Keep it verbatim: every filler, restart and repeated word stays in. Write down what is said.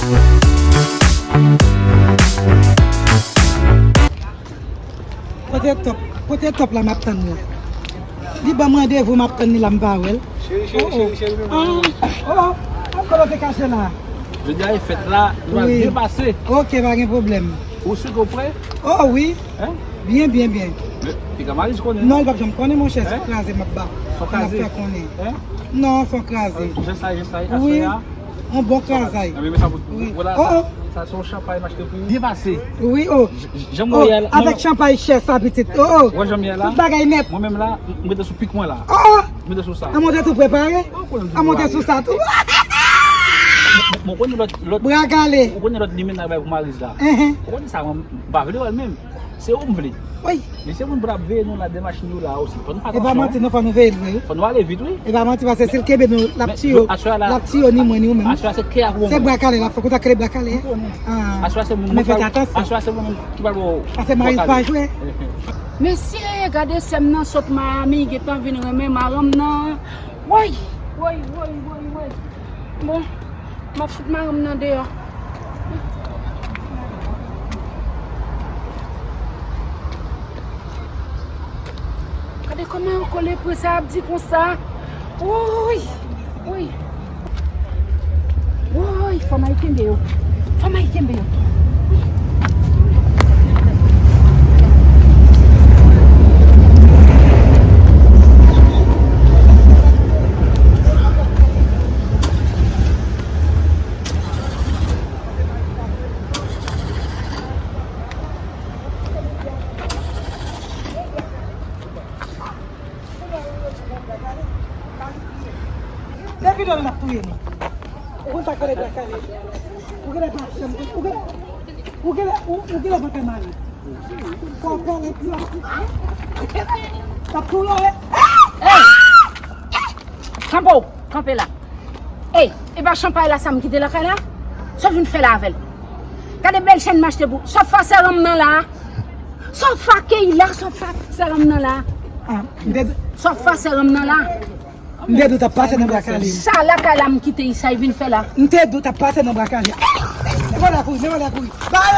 Kote Top? Kote Top la m ap tann la? Li ban m randevou, m ap tann li la, m pa wè l. Cheri, cheri, cheri, cheri, cheri. Oh, oh, oh, kote w te kache la? Jodi a e fèt la, nou pral byen pase. Ok, pa gen pwoblèm. Ou si ou prè? Oh, wi. Hein? Byen, byen, byen. Piga Malis konnen. Non, li p ap janm konnen, monchè, se yon kraze m ap ba. Son kraze. M ap fè konnen. Hein? Non, son kraze. Jan sa, jan sa, aswè a. Yon bon krazay. Wi. Oh, oh. Sa se yon chanpay m achte pou ou. Byen pase. Wi, oh. Jan m wè la. Avèk chanpay chè sa, pitit. Oh, oh. Wè jan m ye la. Tout bagay nèt. Mwen menm la, m rete sou pik mwen la. Oh, oh. M rete sou sa. An, mwen te tou prepare. An, mwen te sou sa tou. Mwen konnen lòt, lòt. Bra kale. Ou konnen lòt limenna bay pou Malis la. Ou konnen sa, mwen m pa vle wè l menm. Se ou m vle. Wi. Men se moun pou t ap veye nou la, de machin yo la osi. Fò nou fè atansyon. E pa manti, non, fò nou veye l vre, wi. Fò nou ale vit, wi. E pa manti, paske si l kenbe nou, l ap tiye, l ap tiye ni mwen, ni ou menm. Aswè a se kè a pou mwen. Se bra kale la, fòk ou ta kale bra kale. Mwen konnen. Ah. Aswè a se moun, men fè atansyon. Aswè a se moun ki pral ba w. Paske Malis pa jwe. Mesye, gade sè m nan sot Miami, gentan vin renmen maranm nan. Woy, woy, woy, woy, woy. Bon, m ap fout maranm nan deyò. Gade kòman yo kole, prens sa ap di konsa. Woy, woy. Woy, fò m al kenbe yo. Fò m al kenbe yo. Depi lè l ap touye nou. Ou konn sa k rele bra kale? Ou genlè pa janm, ou genlè, ou genlè, ou, ou genlè pa fè mari. Fò w kale ti la. T ap touye w, wi. Ey! Kanpe w, kanpe la. Ey, e pa chanpay la sa m kite lakay la? Sa w vin fè la avè l? Gade bèl chèn m achte pou ou. Sa w fè a sè ranm nan la? Sa w fè a Keila, sa w fè a sè ranm nan la? Ah, m te, sa w fè a sè ranm nan la? M te di w t ap pase nan bra kale. Sa lakay la m kite Isay vin fè la? M te di w t ap pase nan bra kale. Mete w la kouri, mete w la kouri. Ba